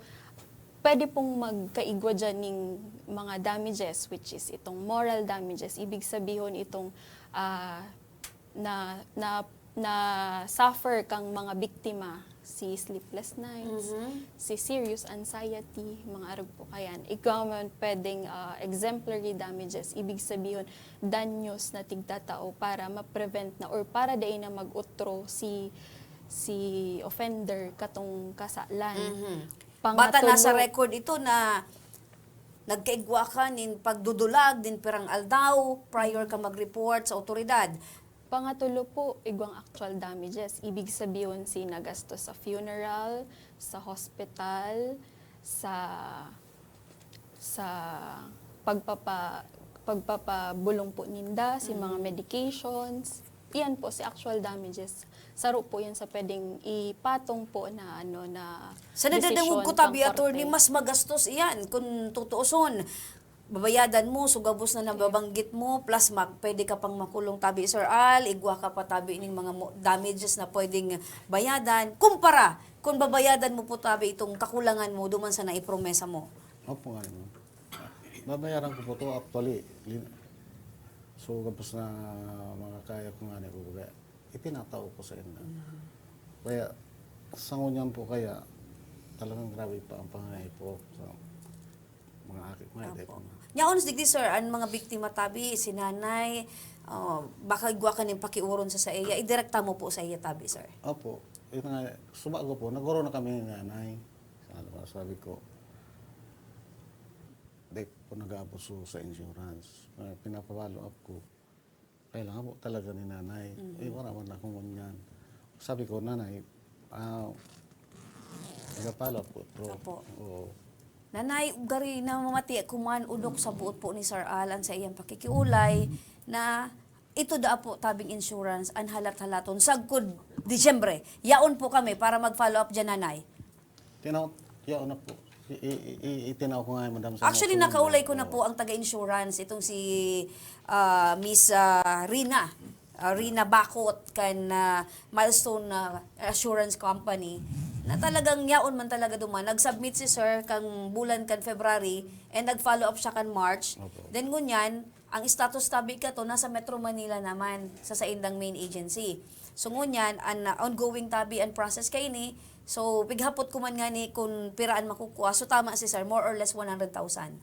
pwede pong magkaigwa dyan ning mga damages, which is itong moral damages. Ibig sabihin itong, ah, na, na, na suffer kang mga biktima, si sleepless nights, Mhm. si serious anxiety, mga arog po kayan. Igwa man pwedeng, ah, exemplary damages, ibig sabihin, danyos na tigtatao para ma-prevent na or para dai na mag-utro si, si offender katong kasalan. Mhm. Bata, nasa Pangatulo record ito na nagkaigwa ka nin pagdudulag nin pirang aldaw prior ka mag-report sa awtoridad. Pangatulo po, igwang actual damages. Ibig sabihin, si nagastos sa funeral, sa hospital, sa, sa pagpapa-, pagpapabulong po ninda, si mga Mm. medications. Iyan po, si actual damages. Saro po yan sa pwedeng ipatong po na, ano, na Sa nadadangog desisyon ko, tabi, pang korte. Attorney, mas magastos iyan kung tutuuson. Babayadan mo, so gabos na nababanggit mo, plus ma-, pwede ka pang makulong, tabi, Sir Al, igwa ka pa, tabi, ning mga mo-, damages na pwedeng bayadan. Kumpara, kung babayadan mo po, tabi, itong kakulangan mo duman sa naipromesa mo. Opo nga, ma'am. Babayaran ko po to, actually. Lin-, so, gabos na mga kaya ko nga, ni, kumbaga, itinatao ko sa inyo. Mhm. Kaya, sa ngunyan po kaya, talagang grabe pa ang panganay po sa mga aki ko, mga Apo. Dito. Nyaon, digdi, sir, ang mga biktima, tabi, si nanay, oh, baka igwa ka ning pakiuron sa saiya, idirekta mo po saiya, tabi, sir. Opo. Yun nga, subago po, nagkaroon na kami ni nanay. Sabi ko, sabi ko, "Di po nag-aabuso sa insurance." Ah, pinapa-follow up ko. Kailangan po talaga ni nanay. Mhm. Eh, wala man akong ngunyan. Sabi ko, "Nanay, ah, nag-follow up ko, bro." Opo. Oo. Nanay, gari na mamati ako man, udok sa buot po ni Sir Al, an sa iyang pakikiulay, na ito daa po tabing insurance, an halat-halaton, sagkod Disyembre. Yaon po kami para mag-follow up dyan, Nanay. Tinaw, yaon na po. I, i, i, i-, itinaw ko nga, madam, sa Actually, mga nakaulay ko na Opo. po ang taga-insurance, itong si, ah, Miss, ah, Rina. Ah, Rina Bakot kan, ah, Milestone, ah, Assurance Company, na talagang yaon man talaga duman. Nag-submit si sir kang bulan kan February and nag-follow up siya kan March. Opo. Then ngunyan, ang status tabi kato nasa Metro Manila naman sa saindang main agency. So ngunyan, an, ah, ongoing tabi an process kaini. So pighapot ko man ngani kun pira an makukuha. So tama si sir, more or less one hundred thousand.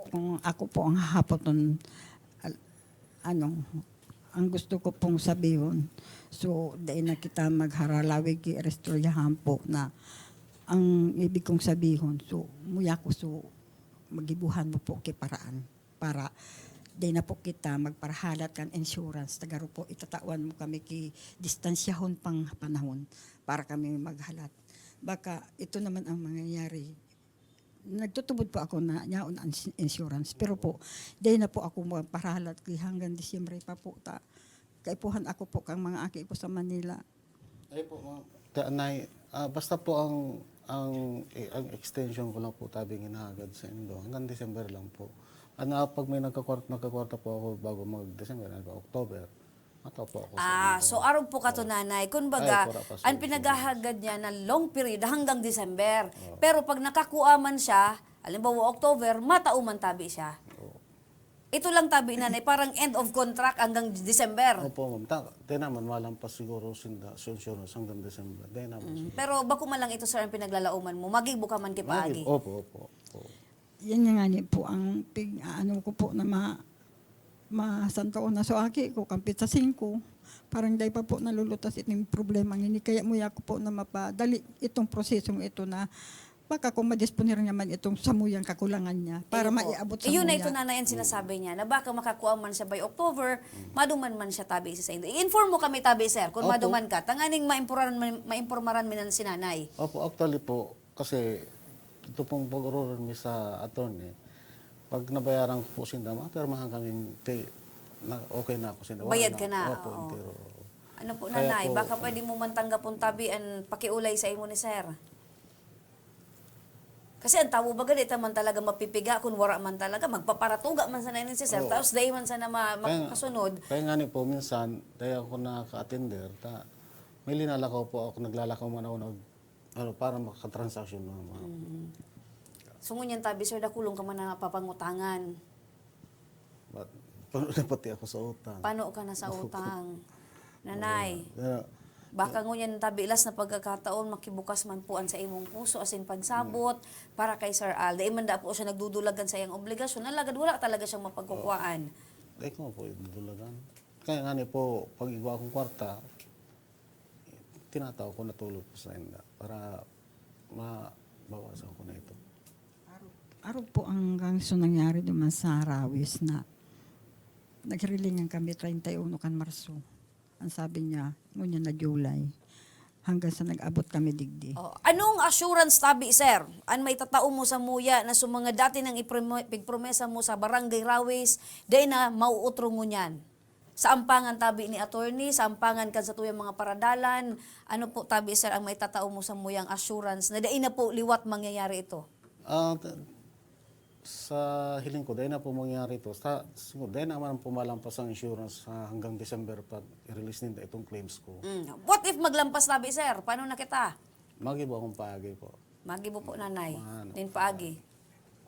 Kung ako po ang hahapoton, al-, ano, ang gusto ko pong sabihon, so, dai na kita magharalawig ki Erestroyahan po na ang ibig kong sabihon, so, muya ko, so, magibuhan mo po ki paraan para dai na po kita magparahalat kan insurance. Tagaro po, itatawan mo kami ki distansyahon pang panahon para kami maghalat. Baka ito naman ang mangyayari. Nagtutubod po ako na yaon ang ins-, insurance. Pero po, dai na po ako magparahalat ki hanggang Disyembre pa po ta. Kaipuhan ako po kang mga aki ko sa Manila. Ay po, ma'am. Ta-, nay, ah, basta po ang, ang, eh, ang extension ko lang po tabing hinahagad sa indo. Hanggang December lang po. Ano, pag may nagkakwart-, nagkakwarta po ako bago mag-December, ano ba, October, mataw po ako sa Ah, indo. so arog po kato, Oh. Nanay. Kun baga, Ay, pura pa sa ang indo. pinaghahagad niya na long period hanggang December. Oh. Pero pag nakakua man siya, halimbawa October, matao man tabi siya. Oh. Ito lang tabi, Nanay, parang end of contract hanggang December. Opo, ma'am. Ta-, di naman, malampas siguro sinda, sa insurance hanggang December. Di naman Mm. siguro. Pero bako man lang ito, sir, ang pinaglalaoman mo. Magibo ka man kay Magi-, paagi. opo, opo, opo. Yan nga ngani po ang pig-, ano ko po na ma-, masantaon na so aki ko, kampit sa singko. Parang dai pa po nalulutas itong problema ngini. Kaya muya ko po na mapadali itong prosesong ito na baka kung madisponer niya man itong samuyang kakulangan niya para Ayun po. maiabot sa Iyon na muya. ito, Nanay, ang sinasabi niya, na baka makakuha man siya by October, Mm. maduman man siya tabi sa saindo. I-inform mo kami tabi, sir, kung Opo. maduman ka. Tanganing maimpuran-, maimpormaran mi na si Nanay. Opo, actually po, kasi ito pong pag-ururan mi sa attorney, pag nabayaran ko po sinda, mapirmahan kami, kay, na, okay na ako sinda. Wala Bayad na. ka na, Opo, oo. entero. Ano po, Kaya Nanay, po, baka pwede mo man tanggapon tabi an pakiulay sa imo ni sir? Kasi ang tawo baga, di ta man talaga mapipiga kun wara man talaga, magpaparatuga man sana ini si sir, Oo. Tapos dai man sana ma-, Kaya nga, makasunod. Kaya nga ni po, minsan, dai ako nakaka-attender, ta, may linalakaw po ako, naglalakaw man ako, nag-, ano, para makatransaksyon ng mga Mm. So, ngunyan tabi, sir, dakulong ka man na papangutangan. But, pano na pati ako sa utang. Pano ka na sa utang? Nanay, Wala. Kaya, baka ngunyan tabi, last na pagkakataon, makibukas man po an sa imong puso, asin pagsabot, Mm. para kay Sir Al. Dai man da po siya nagdudulagan sa iyang obligasyon, alagad wala talaga siyang mapagkukuhaan. Oo. Dai ko po yung dudulagan. Kaya nga ni po, pag igwa akong kwarta, tinatao ko, natulog ko sa inda para mabawasan ko na ito. Arog po ang hanggang so nangyari naman sa Rawis na nagrilingan kami treinta y uno kan Marso. Ang sabi niya, ngunyan na July. Hanggang sa nag-abot kami digdi. Oh, anong assurance tabi, sir? An may tatao mo sa muya na sa mga dati nang iprome-, pigpromesa mo sa Barangay Rawis, dai na mauutro ngunyan? Sa ampangan tabi ni attorney, sa ampangan kan sa tuyang mga paradalan, ano po tabi, sir, ang may tatao mo sa muyang assurance na dai na po liwat mangyayari ito? Ah, t-, sa hiling ko, dai na po mangyayari ito. Sa, siguro, dai naman po malampas ang insurance sa hanggang December pag i-release ninda itong claims ko. Mm. What if maglampas tabi, sir? Paano na kita? Magibo akong paagi po. Magibo po, nanay. Maano. Nin paagi.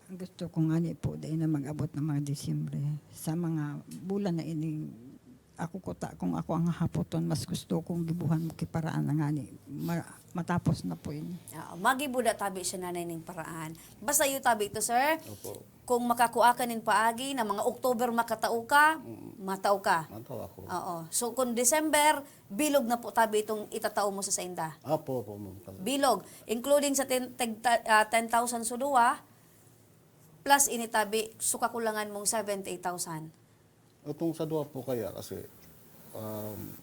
Ang gusto ko ngani po, dai na mag-abot ng mga Disyembre. Sa mga bulan na ini, ako kuta, kung ako ang hahapoton, mas gusto kong gibuhan mo ki paraan na ngani. Ma-, matapos na po ini. Ah, magibo da tabi siya, nanay, ning paraan. Basta yu tabi ito, sir. Opo. Kung makakua ka nin paagi na mga October makatao ka, Mm. matao ka. Matao ako. Oo. So, kung December, bilog na po tabi itong itatao mo sa sainda. Apo, apo, ma'am. Bilog, including sa ten, tag-, ta-, ah, ten thousand sa duwa, plus ini tabi, so kakulangan mong seventy-eight thousand. Itong sa duwa po kaya kasi, um,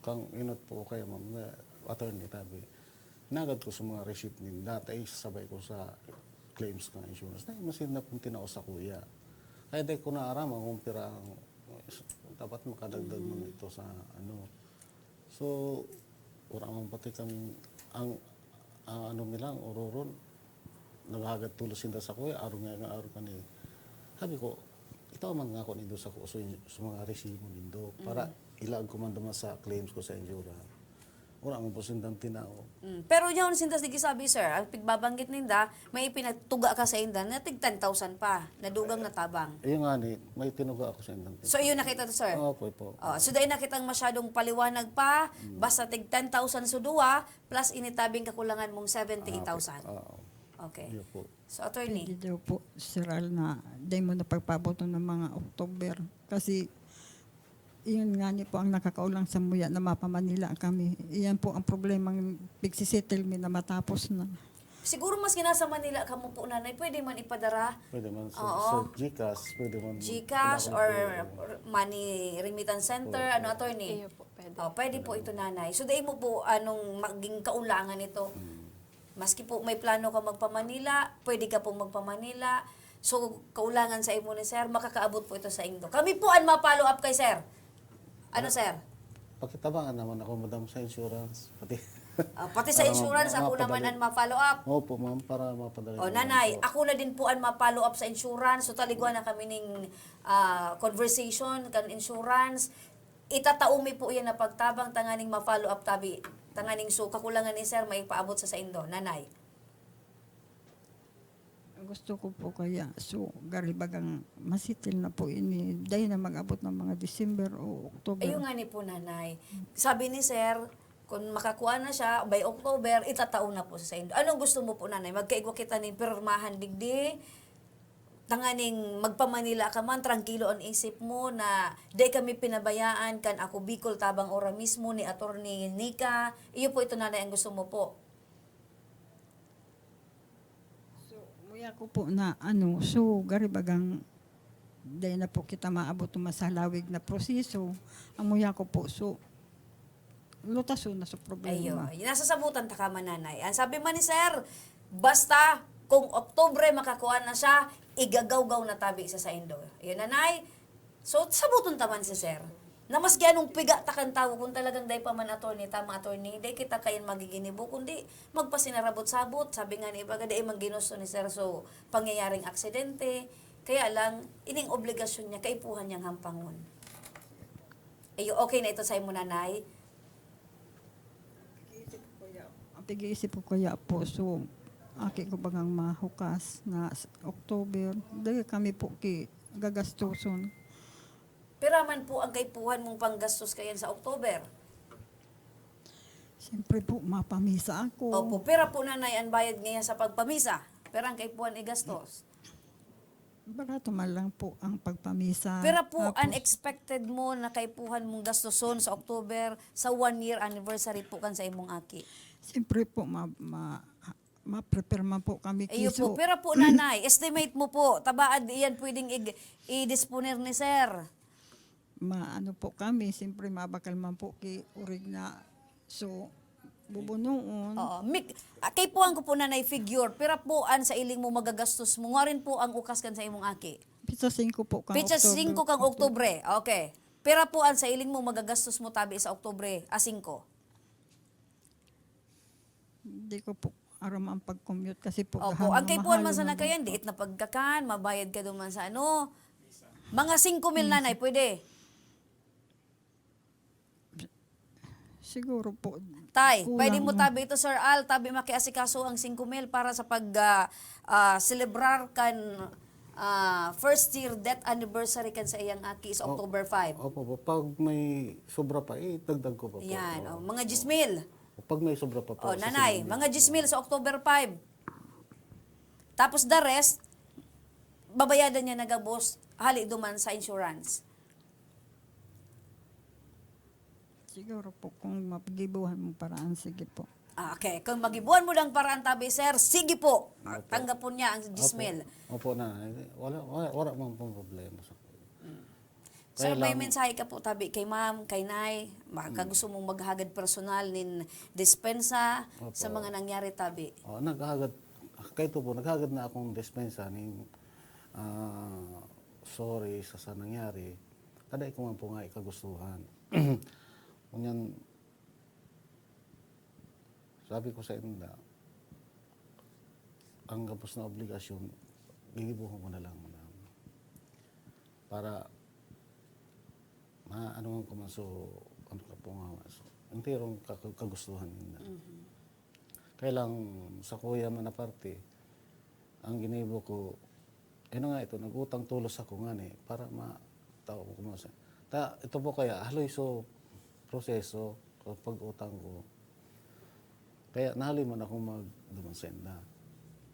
kang inot po kaya, ma'am, na attorney tabi, nagad ko sa mga receipt ninda, ta isasabay ko sa claims ng insurance. Na masin na pong tinao sa kuya. Kaya di ko naaram ang kung pira ang, dapat makadagdag Mm. man ito sa ano. So, wala man pati kami, ang, ang ano nila, ang ororon, naghahagad tulos sinda sa kuya, araw nga, nga araw kani. Sabi ko, "Itaw man nga ako nindo sa, sa, sa mga resibo nindo, para Mm. ilaag ko man naman sa claims ko sa insurance." Wala man po sindang tinao. Mm. Pero yaon sinda, sige sabi, sir, ang pigbabanggit ninda, may ipinatuga ka sa inda na tig ten thousand pa, na dugang na tabang. Ayun nga ni, may tinuga ako sa inda. So, yun nakita to, sir? Opo, opo. Oh, so, dahil nakitang masyadong paliwanag pa, Mm. basta tig ten thousand sa duwa, plus initabing kakulangan mong seventy-eight thousand. Ah, okay. Oo. Okay. Yun po. So, attorney? Pwede daw po, Sir Al, na di mo na pagpaabot ng mga October. Kasi, iyon nga ni po ang nakakaulang sa muya na mapamanila kami. Iyan po ang problemang pagsisettle mi na matapos na. Siguro mas kinasa Manila ka mo po, nanay. Pwede man ipadara. Pwede man sa, Oo. sa GCash, pwede man GCash ipadara or po. Money Remittance Center, Opo. ano, attorney? Iyo po, pwede. Oh, pwede po ito, nanay. So, dai mo po anong maging kaulangan ito? Mm. Maski po may plano ka magpa-Manila, pwede ka pong magpa-Manila. So, kaulangan sa imo ni sir, makakaabot po ito sa indo. Kami po ang ma-follow up kay sir. Ano, sir? Pakitabangan naman ako, madam, sa insurance. Pati, Ah, pati sa para insurance, ma-, ako naman mapadali. Ang ma-follow up. Opo, ma'am, para mapadali Oh, naman nanay, po. Ako na din po ang ma-follow up sa insurance. So, taligwa na kami ning, ah, conversation kan insurance. Itatao mi po yan na pagtabang tanganing ma-follow up tabi. Tanganing so, kakulangan ni sir, maipaabot sa saindo, nanay. Ang gusto ko po kaya, so, gari bagang masitil na po ini, dahil na mag-abot ng mga December o October. Ayun nga ni po, nanay. Sabi ni sir, kung makakuha na siya, by October, itatao na po sa saindo. Anong gusto mo po, nanay? Magkaigwa kita ning pirmahan digdi? Tanganing magpa-Manila ka man, trangkilo ang isip mo na di kami pinabayaan kan Ako Bicol tabang ora mismo ni Attorney Nica. Iyo po ito, nanay, ang gusto mo po. So, muya ko po na, ano, so, gari bagang, dahil na po kita maabot ng masalawig na proseso, ang muya ko po, so, lutason na sa problema. Ayun. Nasasabutan ta ka man, nanay. Ang sabi man ni sir, basta kung Oktubre makakuha na siya, igagawgaw na tabi sa saindo. Ayun, nanay. So, sabuton ta man si sir. Na maski anong piga ta kan tawo, kung talagang dai pa man attorney, tama, attorney, dai kita kayan magiginibo, kundi magpasinarabot-sabot. Sabi nga ni ibaga, dai man ginusto ni Sir so pangyayaring aksidente. Kaya lang, ining obligasyon niya, kaipuhan niyang hampangon. Ayo, okay na ito sa imo, nanay? Ang pag-iisip ko kaya po, so, aki ko bagang mahukas na s-, October, dai kami po ki gagastuson. Pira man po ang kaipuhan mong panggastos kayan sa October? Siyempre po, mapamisa ako. Opo, pira po, nanay, ang bayad ngayon sa pagpamisa? Pira ang kaipuhan igastos? Barato man lang po ang pagpamisa. Pira po Tapos, unexpected mo na kaipuhan mong gastuson sa October sa one year anniversary po kan sa imong aki? Siyempre po, ma-, ma-, ma-prepare man po kami Iyo kiso. Po, pira po, nanay, estimate mo po, tabaad iyan pwedeng ig-, i-disponer ni sir? Maano po kami, siyempre mabakal man po ki urig na. So, bubunuon. Oo. Mik-, ah, kaipuhan ko po, nanay, figure. Pira po an sa iling mo magagastos mo? Ngarin po ang ukas kan sa imong aki. Petsa singko po kang Petsa October. Singko kang Oktubre. Okay. Pira po an sa iling mo magagastos mo tabi sa Oktubre, a singko? Hindi ko po aram ang pag-commute kasi po Opo, gahan ang kaipuhan man mamahalon sana na kayan, buka. Diit na pagkakan, mabayad ka duman sa ano. Mga singko mil, Minsan. Nanay, pwede? Siguro po, Tay, kulang pwede mo na. Tabi ito, Sir Al, tabi makiasikaso ang singko mil para sa pag, ah, ah, celebrar kan, ah, first year death anniversary kan sa iyang aki sa O-, October five. Opo po. Pag may sobra pa, idagdag ko pa po. Yan, Oo. Oh, mga diyes mil. Pag may sobra pa po, Oh, nanay, sisingilin mga ko. Diyes mil sa October five. Tapos the rest, babayadan niya na gabos, hali duman sa insurance. Siguro po, kung magibuhan mong paraan, sige po. Ah, okay. Kung magibuhan mo ng paraan, tabi, sir, sige po. Opo. Tanggapon niya ang Opo. Diyes mil. Opo, na. Wala, wala, wala man pong problema sa Mm. Kaya Sir, may lang mensahe ka po, tabi, kay ma'am, kay nay, baka Mm. gusto mong maghagad personal nin dispensa Opo. Sa mga nangyari, tabi? Oh, naghagad, kaya ito po, naghagad na akong dispensa nin, ah, sorry sa, sa nangyari. Kada ikaw man po nga ikagustuhan. Ngunyan, sabi ko sa inda, ang gabos na obligasyon, gigibuhon ko na lang, madam. Para maano man ko man, so, ano ka po nga, so, enterong ka-, kagustuhan ninda. Mhm. Kaya lang, sa kuya man na parte, ang ginibo ko, yun na nga ito, nag-utang tulos ako nga ni, para ma-, tao ko man sa-, ta, ito po kaya, haloy so, proseso, sa pag-utang ko. Kaya nahaloy man akong magduman sa inda.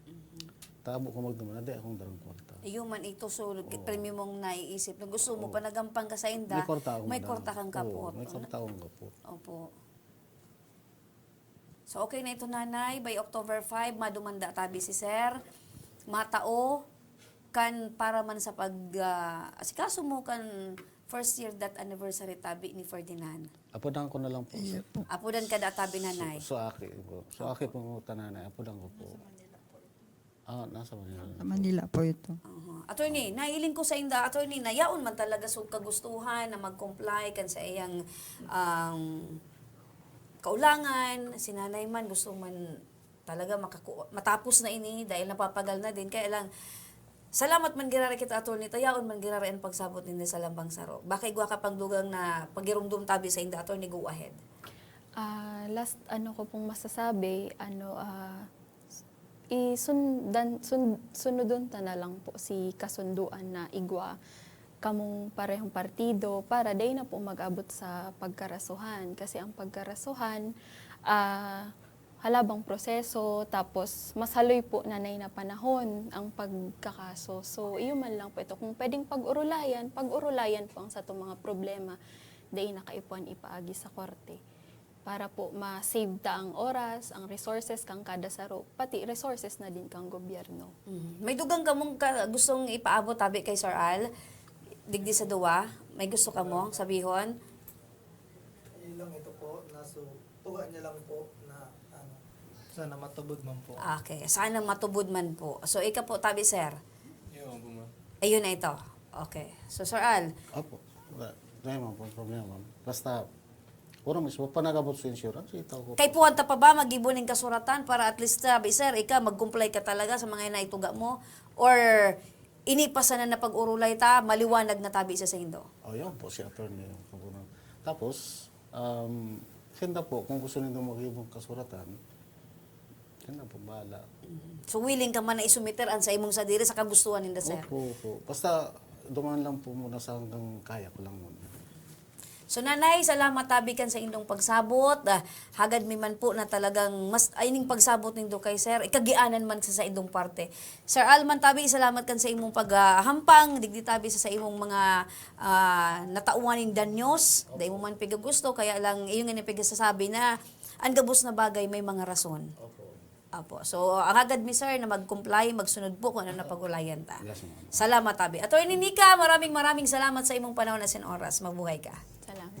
Mhm. Tabo ko magduman, na di akong darang kwarta. Iyo man ito, so, Oo. Premyo mong naiisip na gusto mo, Oo. Panagampang ka sa inda, May kwarta akong may madam. Kwarta kang Oo, kapot. May kwarta akong kapot. Opo. So, okay na ito, Nanay. By October five, madumanda tabi si Sir. Matao, kan para man sa pag, ah, asikaso mo kan first year death anniversary tabi ni Ferdinand. Apodan ko na lang po, Iyo sir. Po. Apodan ka da tabi, Nanay. So, so aki po. So, aki po mo tananay. Apodan ko po. Ah, nasa Manila na Sa po. Manila po ito. Aha. Attorney, nailing ko sa inda, attorney, na yaon man talaga so kagustuhan na mag-comply kan sa iyang, um, kaulangan, si nanay man gusto man talaga makaku-, matapos na ini dahil napapagal na din. Kaya lang, salamat man girara kita, attorney, ta yaon man girara ang pagsabot ninda sa lambang saro. Baka igwa ka pang dugang na pagirumdom tabi sa inda, attorney, go ahead. Ah, last, ano ko pong masasabi, ano, ah, isundan, sun-, sunodon ta na lang po si kasunduan na igwa kamong parehong partido para dai na po mag-abot sa pagkarasuhan. Kasi ang pagkarasuhan, ah, halabang proseso, tapos mas haloy po nanay na panahon ang pagkakaso. So, iyo man lang po ito. Kung pwedeng pag-urulayan, pag-urulayan po ang satong mga problema, dai na kaipuhan ipaagi sa korte. Para po ma-save ta ang oras, ang resources kang kada saro, pati resources na din kang gobyerno. Mhm. May dugang kamong ka-, gustong ipaabot, tabi, kay Sir Al? Digdi sa duwa, may gusto kamong sabihon? Yun lang ito po, na so, tuwa niya lang po na, ano, sana matubod man po. Okay, sana matubod man po. So, ika po, tabi, sir? Yun po, ma'am. Ayun na ito. Okay. So, Sir Al? Opo. Wala. Dai man po problema, ma'am. Basta, ora mismo, panagabot sa insurance, itaw ko. Kay puwan ta pa ba magibo ning kasuratan para at least sabi, sir, ika mag-comply ka talaga sa mga naituga mo? Or ini pa sana na pag-urulay ta, maliwanag na tabi sa saindo? Oh, yun po, si attorney yung kabunan. Tapos, um, sinda po, kung gusto nindo maghibong kasuratan, sinda po, bahala. So willing ka man na isumiter an sa imong sadiri sa kagustuhan ninda, sir? Opo, opo. Basta, duman lang po muna sa hanggang kaya ko lang muna. So, Nanay, salamat tabi kan sa indong pagsabot. Ah, hagad mi man po na talagang mas ay ning pagsabot nindo kay Sir, ikagianan man sa saindong parte. Sir Alman tabi, salamat kan sa imong paghahampang, digdi tabi sa, sa imong mga ah, natawan ning danyos, dai mo man pigagusto, kaya lang iyo nga pigsasabi na an gabos na bagay may mga rason. Apo. So, ang hagad mi, sir, na mag-comply, magsunod po kung ano na pag-ulayan ta. Yes, ma'am. Salamat, tabi. Attorney Nika, maraming maraming salamat sa imong panahon asin oras. Mabuhay ka. Salamat.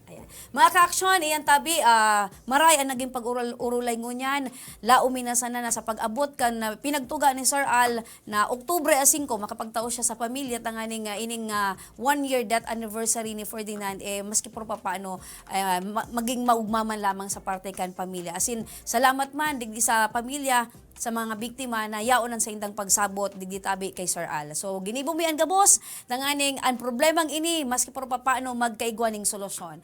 Ayan. Mga ka-aksyon, iyan tabi, ah, maray ang naging pag-urulay ngunyan. Laom mi na sana na sa pag-abot kan, ah, pinagtuga ni Sir Al na Oktubre a singko, makapagtao siya sa pamilya, tanganing, ah, ining, ah, one year death anniversary ni Ferdinand, eh, maski pero papaano, eh, ma- maging maugma man lamang sa parte kan pamilya. Asin, salamat man, digdi sa pamilya, sa mga biktima na yaon ang saindang pagsabot, digdi tabi kay Sir Al. So, ginibo mi an gabos, tanganing an problemang ini, maski pero papaano, magkaigwa ning solusyon.